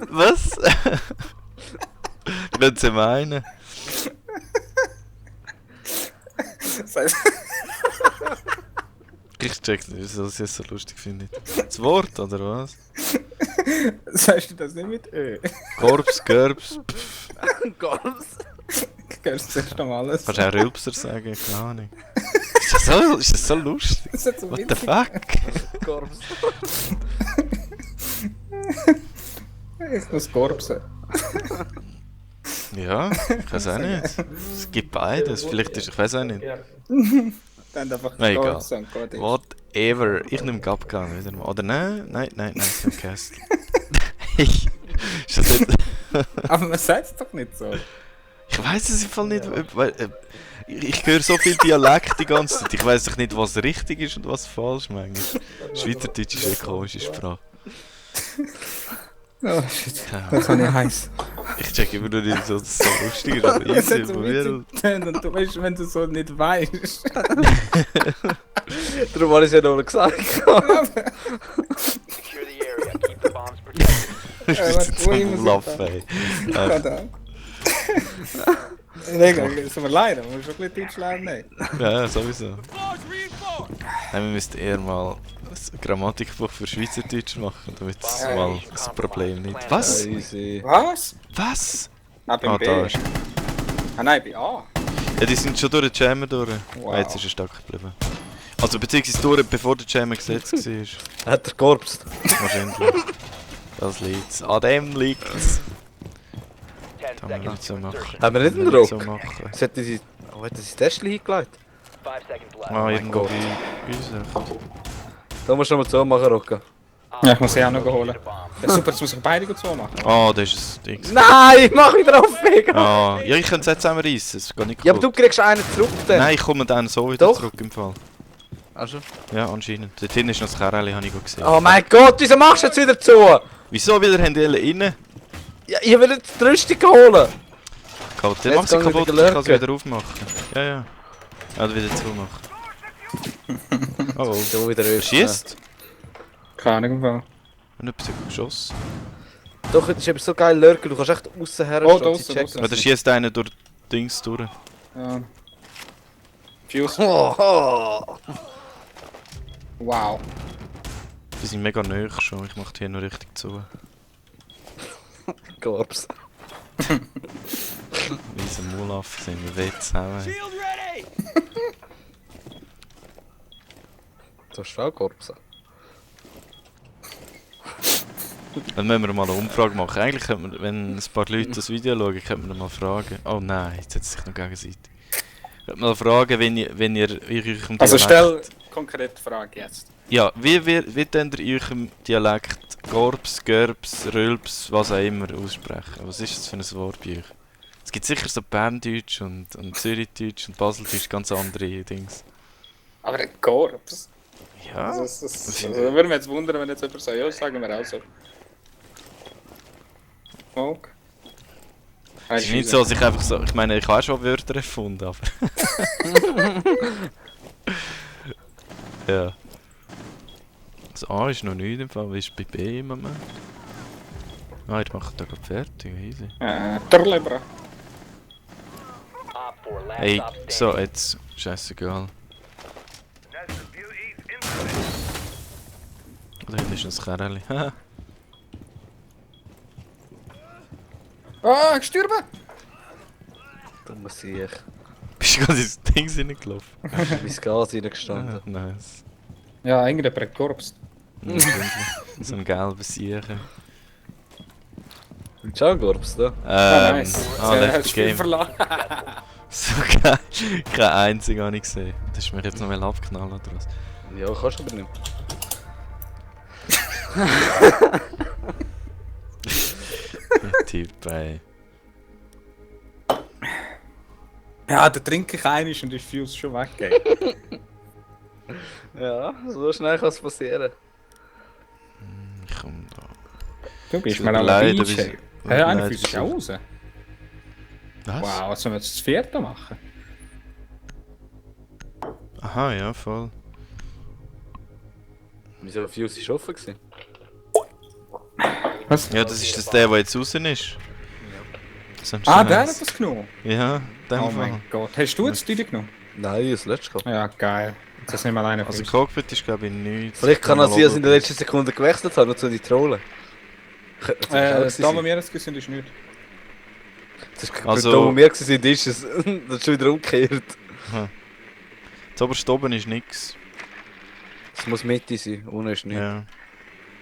Was? Können Sie meinen? Das heisst, Ich check's nicht, wieso ich es so lustig finde. Das Wort, oder was? sagst du das nicht mit Ö? Korps, Görbs, Golfs. Hörst du zuerst noch alles? kannst du auch Rülpser sagen, keine Ahnung. Ist das so lustig? Das ist so What the witzig. fuck? Golfs. Ich muss korpsen. Ja, ich weiß auch nicht. Es gibt beides, vielleicht ist, ich weiß auch nicht. Dann einfach Na, egal. korpsen und gut ist. Whatever. Ich nehme Gapkan wieder mal. Oder nein, ich nehme Cast. Ist das nicht... Aber man sagt es doch nicht so. Ich weiß es im Fall nicht, weil, ich höre so viel Dialekt die ganze Zeit. Ich weiß doch nicht, was richtig ist und was falsch manchmal. Schweizerdeutsch ist eine komische Sprache. Oh shit, Keine Ahnung. das kann ich heiß. Ich check immer nur nicht, dass es so lustig ist, aber Es easy hat so von mir. witzig getönt und du weißt, wenn du so nicht weißt. Darum habe ich es ja noch nicht gesagt. Secure the area. Keep the bombs protected. Das ist jetzt so wo ich ein muss Bluff, ich ey. Es tut mir leid, man muss schon ein bisschen Deutsch lernen. Ja, sowieso. Nein, wir müssten eher mal ein Grammatikbuch für Schweizerdeutsch machen, damit es mal das Problem nicht... Was? Easy. Was? Was? Nein, beim Ah, B. da ist... Ah nein, bei A. Ja, die sind schon durch den Jammer durch. Wow. Ah, jetzt ist er stuck geblieben. Also beziehungsweise durch, bevor der Jammer gesetzt war. Hat er gekorpst? Wahrscheinlich. Das liegt's. An dem liegt's. 10 Kann man nicht seconds so to machen. insertion. Haben wir nicht einen Kann man nicht Druck? so machen. Was hat sie... Oh, hat er sein Täschchen hingelegt? 5 seconds left. Ah, irgendwo Gott. bei uns. echt. Da musst du noch mal so machen, Rocco. Ja, ich muss sie auch noch holen. Locate a bomb. Ja, super, jetzt muss ich beide gut so machen. Ah, das ist das Ding. Nein, mach wieder auf Mega! Ah, ja, ich könnte es jetzt zusammenreißen. Es geht nicht Ja, aber du kaputt. kriegst einen zurück dann. Nein, ich komme dann so wieder Doch. zurück im Fall. Also. Ja, anscheinend. Dort hinten ist noch das Kerl, habe ich gut gesehen. Oh mein Gott, wieso machst du jetzt wieder zu? Wieso wieder haben die alle innen? Ja, ich will jetzt die Rüstung holen. Kaputt. Dann Jetzt mach sie kann ich kaputt, ich wieder kann sie lurken. wieder aufmachen. Ja, ja. Ja, oder wieder zumachen. Oh, oh. Du wieder Er schießt? Keine Ahnung, im Fall. Und etwas hat geschossen. Doch, das ist eben so geil lurken, du kannst echt aussen her Oh, statt da sie aussen, checken. da Oder schießt einer durch Dings durch. Ja. Fuse. Oh, Wow. Die sind mega nöch schon, ich mach die hier noch richtig zu. Korps. Weise Mulaf sind wir weh zusammen. Du hast auch Korps. Dann müssen wir mal eine Umfrage machen. Eigentlich könnte man, wenn ein paar Leute das Video schauen, könnte man mal fragen. Oh nein, jetzt hat es sich noch gegenseitig. Könnte man mal fragen, wenn ihr in eurem Dialekt... Also stell konkrete Frage jetzt. Ja, wie denn ihr in eurem Dialekt Gorps, Görbs, Rülps, was auch immer aussprechen? Was ist das für ein Wort bei euch? Es gibt sicher so Berndeutsch und Zürichdeutsch und Baseldeutsch, ganz andere Dings. Aber ein Korps? Ja, Das würde mich jetzt wundern, wenn jetzt jemand sagt, ja, sagen wir auch so. Okay. es ist nicht so, dass ich einfach so... Ich meine, ich habe auch schon Wörter erfunden, aber... ja. Das A ist noch nicht im Fall, wie ist es bei B im Moment? Ah, ich mache da gerade fertig, easy. Terlebra. Op 4, last Hey, stop so, standing. jetzt... Scheißegal. Da hinten ist noch ein Kerl. Haha. Ah, gestorben! Dummer Sieg. Bist du gerade ins Ding reingelaufen? Mein Gas Ah, reingestanden. nice. Ja, irgendjemand hat Korps. So ein gelber Siechen. Willst du auch Korps, da? Left Spiel Game. verlassen. So geil. Kein einziger habe ich gesehen. Das ist mir jetzt noch mal abknallen oder was? Ja, kannst du aber nicht. Der Typ, ey. Ja, da trinke ich einiges und ist Fuse schon weg. Ey. Ja, so schnell kann es passieren. Ich komm da. Du bist Tut mir mir auch leid, ein aber DJ. ich- Ja, einer Nein, Fuse ist das auch ist- raus. Was? Wow, jetzt sollen wir jetzt das vierte machen? Aha, ja, voll. Wieso Fuse ist offen gewesen? Was? Ja, das ist das der jetzt draußen ist. Sonst Ah, schon der eins. hat das genommen. Ja, dem Oh Fall. mein Gott. Hast du jetzt die genommen? Nein, das letzte gehabt. Ja, geil. Jetzt ist nicht mal einer Also von Cockpit ist glaube ich nichts. Vielleicht kann er sein, dass in der letzten Sekunde gewechselt hat und so die Trollen. Könnte natürlich auch gewesen Da, wo sein. wir jetzt sind, ist nichts. Das ist Also- da, wo wir sind, ist es das ist schon wieder umgekehrt. Das oberste oben ist nix. Es muss Mitte sein, unten ist nichts. Ja.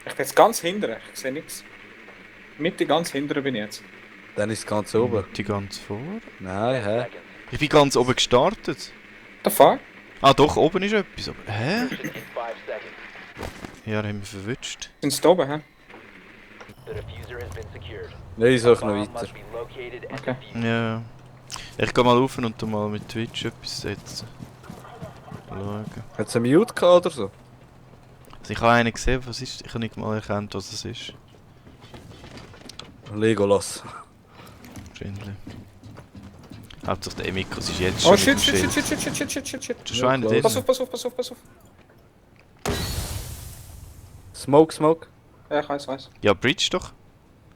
Ich bin jetzt ganz hinten. Ich sehe nichts. Mitte ganz hinten bin ich jetzt. Dann ist es ganz oben. Die ganz vor. Nein, hä? Seconds. Ich bin ganz oben gestartet. The fuck? Ah doch, oben ist etwas. Aber, hä? In 5 seconds. Ja, da haben wir verwünscht. Sind sie da oben, hä? The diffuser has been secured. Nein, ich suche noch Bomb weiter. must be located and Okay. defused. Ja. Ich geh mal rauf und tu mal mit Twitch etwas setzen. Schauen. Hat es einen Mute gehabt oder so? Also ich habe einen gesehen, was ist? Ich habe nicht mal erkannt, was es ist. Legolas. Wahrscheinlich. Hauptsache der Mikros ist jetzt Oh schon shit, mit dem shit, Schild. shit, shit, shit, shit, shit, shit, shit. Das ist schon einer Ja, drin. Pass auf, pass auf, pass auf, pass auf. Smoke, Smoke. Ja, ich weiß. Ja, Bridge doch.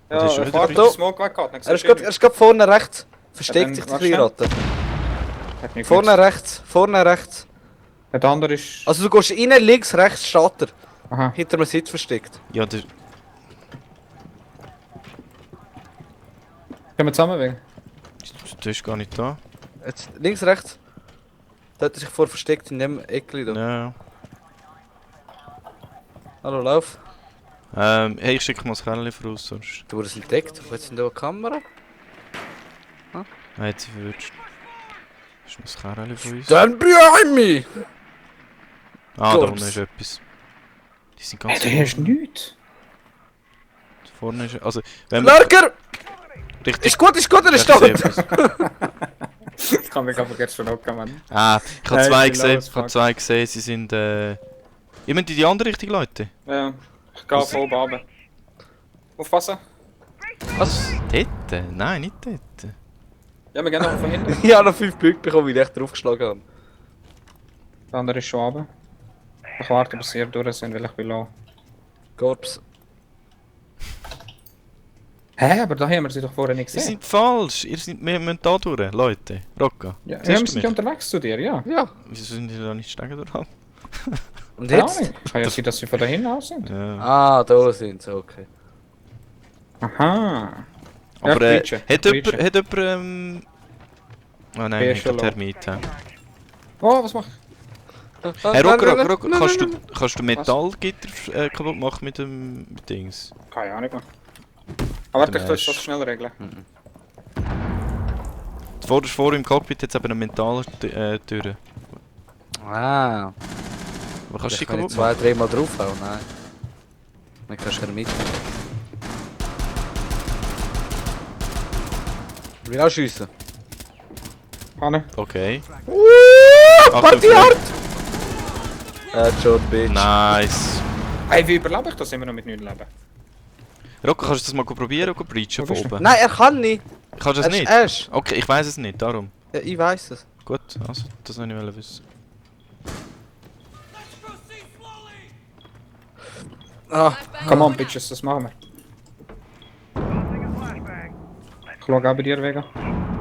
Ja, Das ist schon ich wieder warte, drin. dass Smoke weggeht. Dann Er ist siehst du gerade vorne rechts. Ja, Versteckt dann sich die warte kleine schnell. Ratte. ihn. Hat mich Vorne rechts, vorne rechts. Ja, der andere ist... Also du gehst rein, links, rechts steht er. Aha. Hinter einem Sitz versteckt. Ja, der... Können wir zusammen wegen? Der ist gar nicht da. Jetzt, links, rechts. Da hat er sich vor versteckt in dem Eckli da. Ja. Hallo, lauf. Hey, ich schicke mal das Kerl voraus, sonst... Du wurdest entdeckt. Wo ist denn da eine Kamera? Er hat sie verwünscht. Ist noch das Kerl von uns? Dann behind me! Ah, da Korps. unten ist etwas. Die sind ganz Hey, du hast nichts. vorne. Ist... Also, wenn man Lurker! richtig... Ist gut, er ist rechts tot! etwas- Ich kann mich aber jetzt schon locken, Mann. Ah, ich habe Hey, zwei ich bin gesehen, los, ich habe fuck. zwei gesehen, sie sind Ihr müsst in die andere Richtung, Leute. Ja, ich gehe von oben runter. Aufpassen. Was? Dort? Nein, nicht dort. Ja, wir gehen noch von hinten. Ich habe noch 5 Punkte bekommen, weil ich echt draufgeschlagen habe. Der andere ist schon runter. Ich warte, bis sie durch sind, weil ich will auch. Korps. Hä, aber da haben wir sie doch vorher nicht Sie gesehen. sind falsch. Wir müssen da durch, Leute. Rocca. Ja, siehst wir du sind mich? ja unterwegs zu dir, ja. Ja. Wieso sind die da nicht steigen durch? Und Keine jetzt? Ahnung. Kann ja sein, dass sie von da hinten aus sind. Ja. Ah, da sind sie, okay. Aha. Aber breachen, hat breachen. jemand, Oh nein, Wer ich ist schon habe Termit. Ja. Oh, was mach ich? Hey, Rocca, Rocca, Nein, kannst nein, du, kannst du Metallgitter kaputt machen mit dem mit Dings? Keine Ahnung, Mann. Aber warte, ich Der tue das Mesh. schnell regeln. Vor im Cockpit jetzt eben eine Metalltür. nein. Ah. Aber kannst du die Ich kann kaputt ich machen? 2-3 Mal draufhauen, nein. Dann kannst du ja mit. Ich will auch schiessen. Hanne. Okay. Party Achtung, hard! Headshot, bitch. Nice. Hey, wie überlebe ich das immer noch mit 9 Leben? Rocca, kannst du das mal probieren oder breachen Wo von bist du? oben? Nein, er kann nicht. Kannst du Er das ist nicht? Ash. Okay, ich weiß es nicht, darum. Ja, ich weiß es. Gut, also, das wollte ich wissen. Ah, Come on, Bitches, das machen wir. Ich schaue auch bei dir, Vega.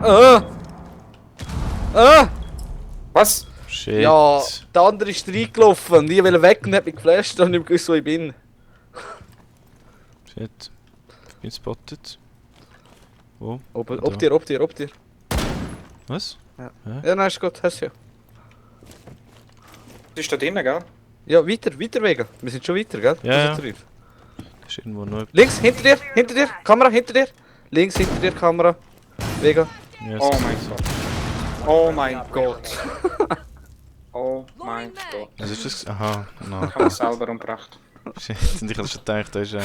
ah! Ah! Was? Shit. Ja, der andere ist reingelaufen und ich will weg und hat mich geflasht und ich gewusst, wo ich bin. Shit. Ich bin spotted. Wo? Ob Da. dir. Was? Ja, nein, ist gut, hast du ja. Du bist da drinnen, gell? Ja, weiter Wege. Wir sind schon weiter, gell? Ja, ja. Positiv. Da ist irgendwo noch... Links, hinter dir, Kamera, hinter dir. Links, hinter dir, Kamera. Vega. Ja, Oh es- mein Gott. Oh mein Gott. Oh mein Gott. Was ist das? Aha, no. Ich habe mich selber umgebracht. Shit, und ich hab schon gedacht, da ist einer.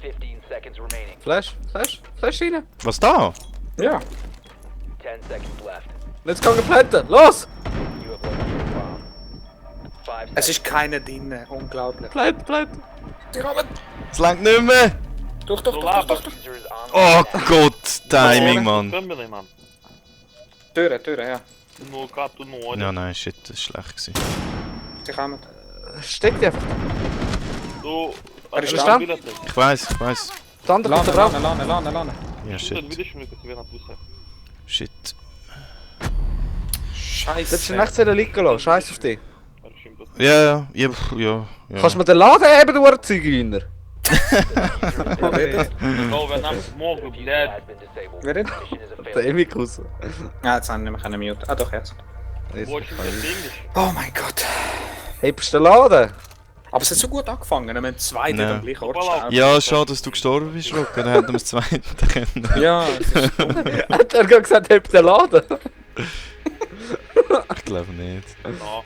15 seconds remaining. Flash rein. Was da? Ja. 10 seconds left. Let's go planten, los! You have located a bomb. 5 Es seconds. ist keiner drinnen. Unglaublich. Planten. Die kommen. Es langt nicht mehr! Durch. Diffuser is on. Oh Gott, Timing, Mann. Family, man. Türen, ja. No gato, no olho. Ja, nein, shit, das war schlecht gewesen. Sie kommen. Steck dich einfach. Du, Er ist Ist da. da? Ich weiß. Der andere kommt da drauf. Lane. Ja, shit. Shit. Scheiße. Das ist ein echt sehr liegen lassen. Scheiß auf dich. Ja. Kannst du mir den Laden heben, du Zigeuner? Oh, wenn I'm morgen dead. Wer redet? Mission is a Der failure. Emikus. Ja, jetzt haben wir nicht mehr mute. Ah doch, jetzt. Wo ist denn das Englisch? Oh mein Gott. Hebst du den Laden? Aber es hat so gut angefangen, wir haben zwei dort Ja. am gleichen Ort Voilà. sterben. Ja, schade, dass du gestorben bist, Rock. Dann hätten wir das zweite können. Ja, es ist dumm. Hat er gerade gesagt, heb den Laden? Ich glaube nicht. Ja.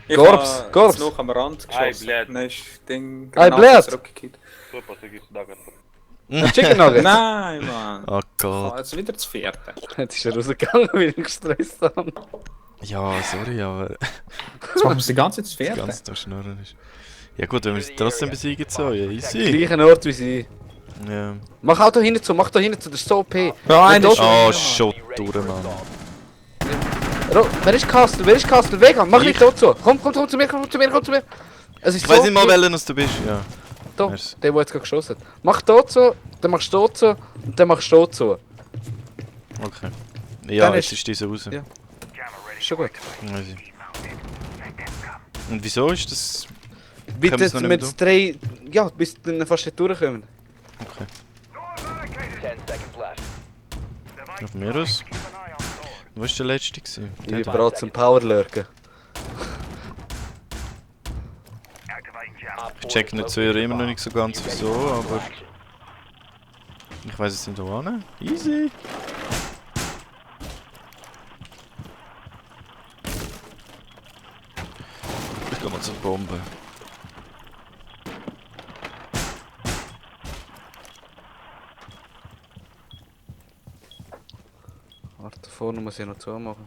Ich Gorbs, habe Gorbs. noch am Rand Ei, geschossen. blöd. Dann ist das Ding Ei, genau blöd. zurückgekehrt. Super, so geht's da gerade. Chicken Nuggets? Nein, Mann. Oh Gott. Jetzt wieder das vierte. Jetzt ist er rausgegangen, weil ich gestresst habe. Ja, sorry, aber Jetzt machen wir die ganze Zeit das das vierte. Ganze da schnurren ist. Ja gut, wenn wir es trotzdem besiegen so, ja, easy. Gleichen Ort wie sie. Ja. Mach auch da hinten zu, das ist so OP. Ja, einer ist Oh, schon. Shot durch, Mann. Wer ist Castle? Vegan, mach nicht dort zu. Komm zu mir. Es ist Ich weiß so nicht mal, OP. welchen du bist, ja. Da, Merci. der jetzt gerade geschossen hat. Mach dort zu, dann machst du dort zu und dann machst du dort zu. Okay. Ja, Dann jetzt ist- ist diese raus. Ja. Ist schon gut. Weiß ich. Und wieso ist das... Bitte wir es noch nicht mit 3... Ja, bis dann fast nicht durchkommen. Okay. 10 seconds left. Auf mir aus. Wo war der letzte? Gewesen? Ich bin bereit zum Powerlurken. Ich check nicht so immer noch nicht so ganz wieso, aber... Ich weiß es nicht wo hin. Easy. Ich geh mal zur Bombe. Warte, vorne muss ich noch zumachen.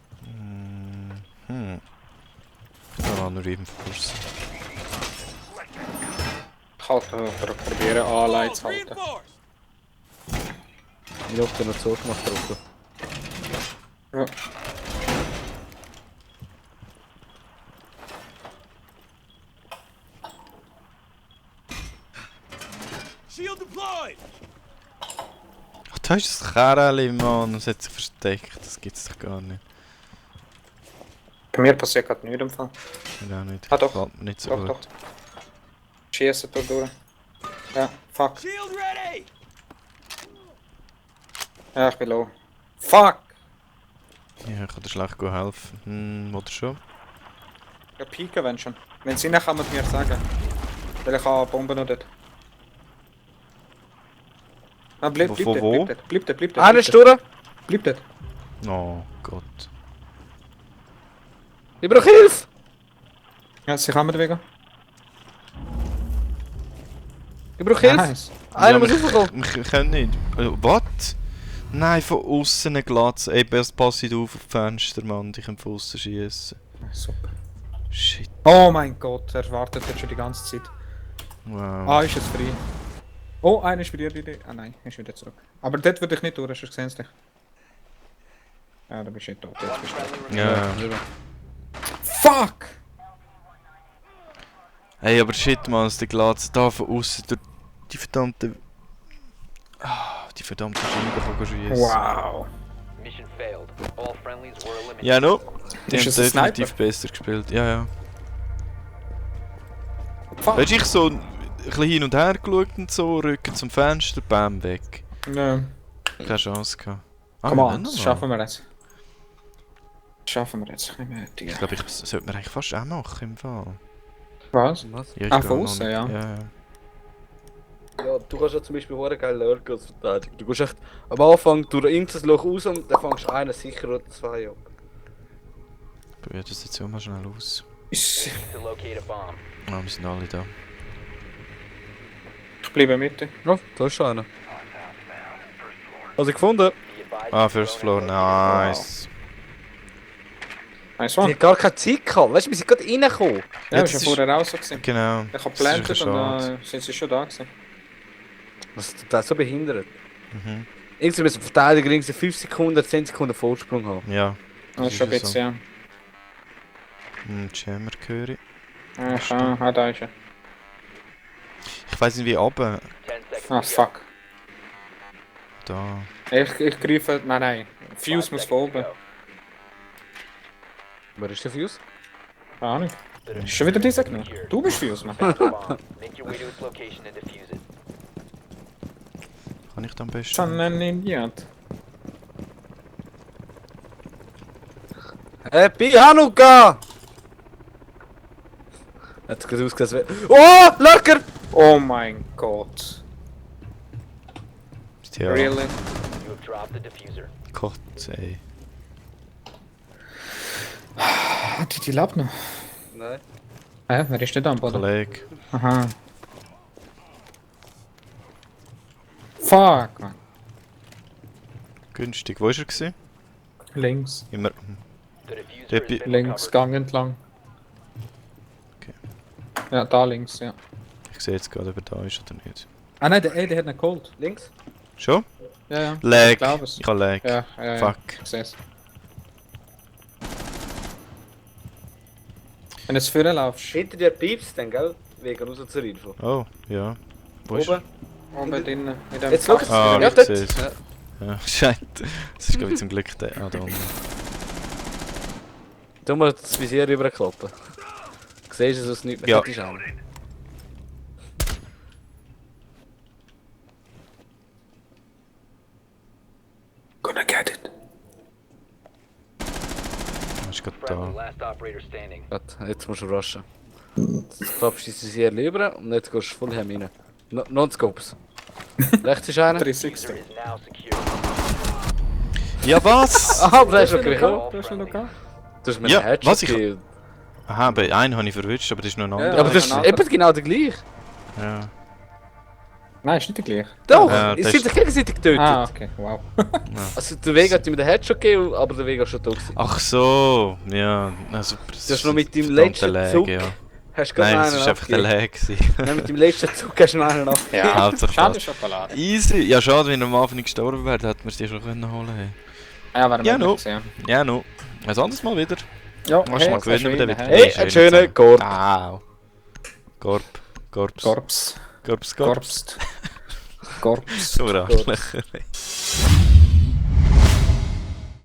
Ich kann nur Reinforce. Ich halte probieren Anleihen zu halten. Ich hoffe, noch zugemacht drauf. Ja. Ach, da ist das Kerl, Mann. Das hat sich versteckt. Das gibt's doch gar nicht. Bei mir passiert gerade nichts im Fall. Ja, nicht. Ah, doch. Gefällt mir nicht so Doch, gut. doch. Schießen da durch. Ja, fuck. Ja, ich bin low. Fuck! Ja, ich kann dir schlecht helfen. Oder schon? Ja, pieken wenn schon. Wenn sie nicht kann man mir sagen. Weil ich habe Bomben noch dort. Ah, bleib Von dort, wo? bleib dort. Einer ist durch. Bleib dort. Oh Gott. Ich brauche Hilfe! Ja, sie kann mir bewegen. Ich brauche Hilfe! Nice. Einer Ja, muss rauskommen. Wir können nicht. Was? Nein, von außen ein Glatz. Ey, erst pass nicht auf die Fenster, Mann. Ich kann von außen schießen. Super. Shit. Oh mein Gott, er wartet jetzt schon die ganze Zeit. Wow. Ah, ist jetzt frei. Oh, einer ist bei dir, Idee. Ah nein, ist wieder zurück. Aber dort würde ich nicht durch, hast du gesehen dich? Ja, da bist du nicht tot, jetzt bist du tot. Ja. Fuck! Hey, aber shit, Mann, dass der Glatz da von außen durch die verdammte... die verdammte Scheibe kann schießen. Wow. Mission failed. All friendlies were eliminated. Ja, no. Die Ist haben es ein definitiv Sniper? besser gespielt. Ja, ja. Fuck! Weißt du, ich so ein bisschen hin und her geschaut und so, Rücken zum Fenster, bam, weg. Ja. Keine Chance gehabt. Komm wir on, haben noch das mal. schaffen wir jetzt. Das schaffen wir jetzt. Ich glaube, ich sollte man eigentlich fast auch machen im Fall. Was? Was? Ja, ich Ah, gehe von noch außen, nicht- ja. Ja. Ja, du kannst ja zum Beispiel hure geil lurken als Verteidiger. Du gehst echt am Anfang durch ein Loch raus und dann fängst du einen sicher oder zwei ab. Probier das jetzt auch mal schnell aus. Ich To locate a bomb. Ah, wir sind alle da. bleibe mit dir. Ja, da ist schon einer. Also gefunden. Be advised. Ah, First Floor, nice. Nice Die one. hat gar keine Zeit gehabt. Weißt du, wir sind gerade reingekommen. Ja, Ja, das das war vorher auch so gewesen. Genau. Ich habe Das ist ein geplantet bisschen und schade. dann sind sie schon da gewesen. Was ist das so behindert? Mhm. Irgendwie müssen Verteidiger irgendwie 5 Sekunden, 10 Sekunden Vorsprung haben. Ja. Das ist schon ein ist bisschen, ja. Jammer höre ich. Ja, schon. Ah, da ist er. Ich weiss nicht wie runter. 10 seconds Ah, to go. fuck. Da. Ich greife... Nein. 5 Fuse muss seconds von to oben. go. Wer ist der Fuse? Keine Ahnung. The Ist schon wieder dieser genommen? secured. Du bist Fuse, Mann. Found the bomb. Make your way to its location and defuse it. Kann ich dann am besten? Schon ein Idiot. Happy Hanukkah! Hat gerade ausgesehen. Oh, lecker! Oh mein Gott. Ja. Really? You have dropped the diffuser. Gott, ey. Die lebt noch. Nein. Hä? Wer ist denn da am Boden? Kollege. Aha. Fuck, man. Günstig. Wo war er? Gewesen? Links. Immer. The diffuser Der has Bi- been Links, recovered. Gang entlang. Okay. Ja, da links, ja. Ich sehe jetzt gerade, ob er da ist oder nicht. Ah nein, der hat einen Cold. Links? Schon? Ja, ja. Lag. Ich glaube es. Ich habe Lag. Ja, ja, ja. Fuck. Ich seh's. Wenn du jetzt vorne laufst, Hinter dir piepst dann, gell? Wegen raus zur Info. Oh, ja. Wo ist Oben. oben drinnen, mit dem Jetzt schau Fach. Ah, ja, ich dort. seh's. Ja. er? Ja, scheint. Das ist, glaube ich, zum Glück der. Ah, da unten. Du musst das Visier rüberklappen. Siehst du, dass es nicht mehr Ja. fertig ist? Gonna get it. Er ist gerade Friendly, da. last operator standing. Gut, jetzt musst du rushen. Jetzt klappst du das Visier rüber und jetzt gehst du voll rein. Non-Scopes. Rechts ist einer. 360. Diffuser is now secure. Ja, was? Ah, aber der ist schon Du gekriegt. hast ihn noch gehabt? Du hast mir Ja, einen Headshot was, ich- gegeben. Aha, bei einem habe ich verwünscht, aber das ist noch ein Ja, anderer. Ja, aber das ist einander. eben genau der gleiche. Ja. Nein, ist nicht der gleiche. Doch, Ja, es das sind sich gegenseitig getötet. Ah, okay, wow. Also der Vega hat ihm den Headshot gegeben, aber der Vega ist schon tot gewesen. Ach so, ja. Also, Du hast noch mit deinem verdammter letzten Lag, Zug ja. hast du gerade Nein, das einen war einfach der abgegeben. Lag. gewesen. Nein, mit dem letzten Zug hast du noch einen abgegeben. Ja, Hauptsache schade das. Schokolade. Easy. Ja, schade, wenn er am Anfang nicht gestorben wäre, hätten wir es dir schon können holen können. Ja, wäre Ja, möglich no. gewesen, Ja, no. Ein anderes Mal wieder. Ja, Machst du mal gewinnen schön, mit dem hey. Hey, ein schöner Gord. Au. Korb. Korps. Korps. Korps. Korpst. Korps. So ein Arschlöcher.